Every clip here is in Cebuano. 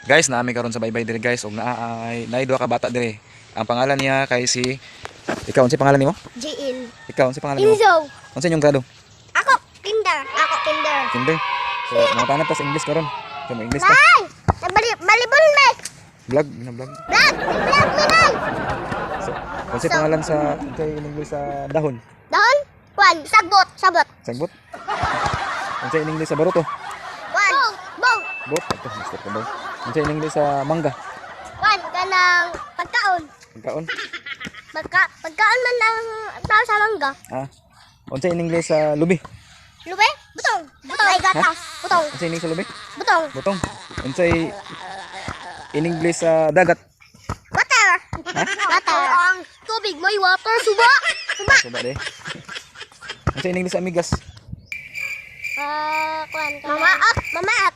Guys, naa mi karon sa baybay diri, guys, ug naa ay naay duha ka bata diri. Ang pangalan niya kay si. Ikaw, unsay pangalan nimo? JL. Ikaw, unsay pangalan nimo? Inzo. Unsa inyong grado? Ako, kinder. Ako, kinder. Kinder. So, mga tanap ta sa English karon. So, mo English ta. Bay! Nagbali, balibon, bay! Vlog, na vlog. Vlog! Vlog mo nay! So, unsay pangalan sa unsay in English sa dahon? Dahon? Kwan. Sagbot. Sabot. Sagbot. Unsay in English sa baruto? Kwan. Boat. Bot. Ito, master ka ba? Unsay in English sa mangga? Kwan. Kanang pagkaon. Pagkaon. Pagkaon man ang tao sa mangga. Ah. Unsay in English sa lubi? Lube? Butong. Butong. Ay, gatas. Butong. Unsay in English sa lubi? Butong. Butong. Unsay in English sa dagat? Water. Water. Ang tubig may water. Suba. Suba. Suba de. Unsay in English sa amigas? Ah, kwan. Mamaak. Mamaak.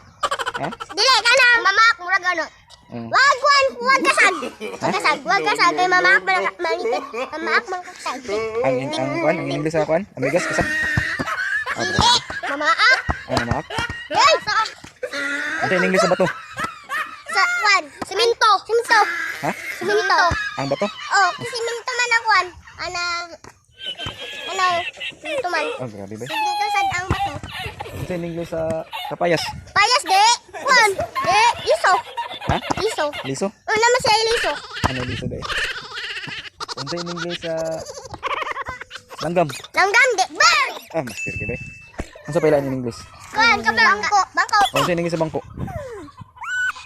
Ha? Dili kanang mamaak murag ano. Wag kwan, wag kasag. Wag kasag, wag kasag kay mamaak man mangipit. Mamaak man kasag. Ang kwan, ang in English sa kwan? Amigas kasag. Ah, Dili, mamaak. ano maak? Hey, sa Unsay in English sa bato? Sa kwan, simento, simento. Ha? Simento. Ang bato? Oh, simento man ang kwan. Anang ano, simento man. Oh, grabe ba? Simento sad ang bato. Unsay in English sa kapayas? Payas de, kwan, de, liso. Ha? Liso. Liso? Una man siya liso. Ano liso de? Unsay in English sa langgam? Langgam de, bird. Ah, master ka ba? Unsa pa in English? Kwan, kabangko, bangko. Oh, unsay in English sa bangko?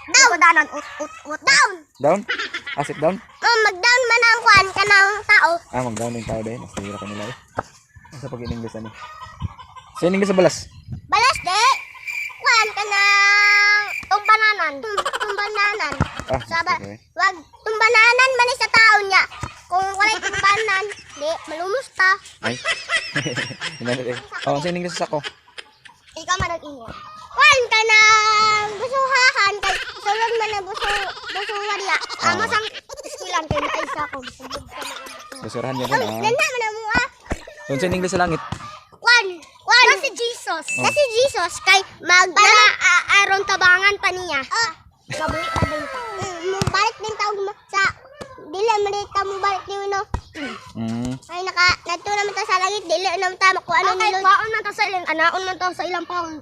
Down. Danan, ut, ut, ut. Down. Down? Ah, sit down? Oh, mag-down man ang kwan kanang tao. Ah, mag-down yung tao dahil. Mas nahira ka nila eh. Unsa pag in English ano? Sa in English sa balas? Balas de. Kwan kanang tumbananan. Tumbananan. Ah, Saba, master ka eh. wag tumbananan man ni sa tao niya. Kung walay tumbanan, di malumos ta. Ay. Hinanit eh. Oh, unsa in English sa sako? Ikaw man ang ingon. Kwan kanang busuhahan kay sulod man ang buso busuhan niya. Amo sang eskwelahan kay naay sako. Basurahan niya po Ay, na. nana man ang mua. Unsa in English sa langit? Kwan, kwan. Na si Jesus. Na si Jesus kay mag na, aron tabangan pa niya. Ah, mabalik pa din ta. Mubalik din tawag sa dili man din ta mubalik ni no. Ay naka nadto naman ta sa langit dili naman ta makuha ano ni Lord. Paon man ta sa ilang anaon man ta sa ilang paon.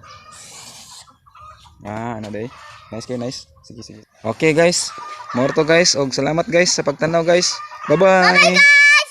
Ah, ano day? Nice kayo, nice. Sige, sige. Okay, guys. More to, guys. Og salamat, guys, sa pagtanaw, guys. Bye-bye. Bye, guys.